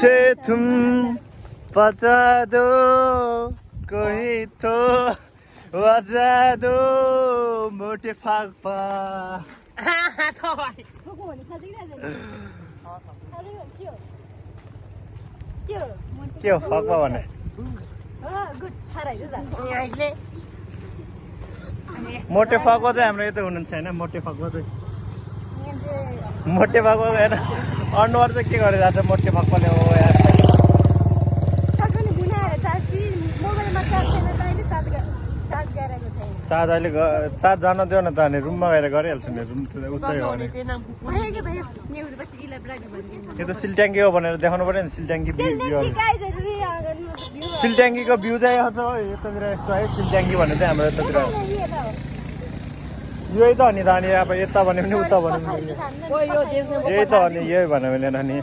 मुझे तुम बता दो कोई तो बता दो मोटे फाक्पा के हो फाक्पा भने मोटे फाक्पा चाहिँ हाम्रो यता हुनुहुन्छ हैन मोटे फाक्पा चाहिँ मोटे फाक्पा हैन अनुहार चाहिँ के गरेर आछ मोटे फाक्पाले हो यार चार्ज अहिले चार्ज जान दियो न त अनि रुममा गएर गरिहाल्छु नि रुम त उतै हो नि यो त सिलट्याङ्गी हो भनेर देखाउनु पर्यो नि सिलट्याङ्गी सिलट्याङ्गीको भ्यू चाहिँ छ यतातिर यस्तो है सिलट्याङ्गी भन्ने चाहिँ हाम्रो यतातिर यही त हो नि त अनि अब यता भन्यो भने उता भन्यो भने यही त हो नि यही भन्यो भने नि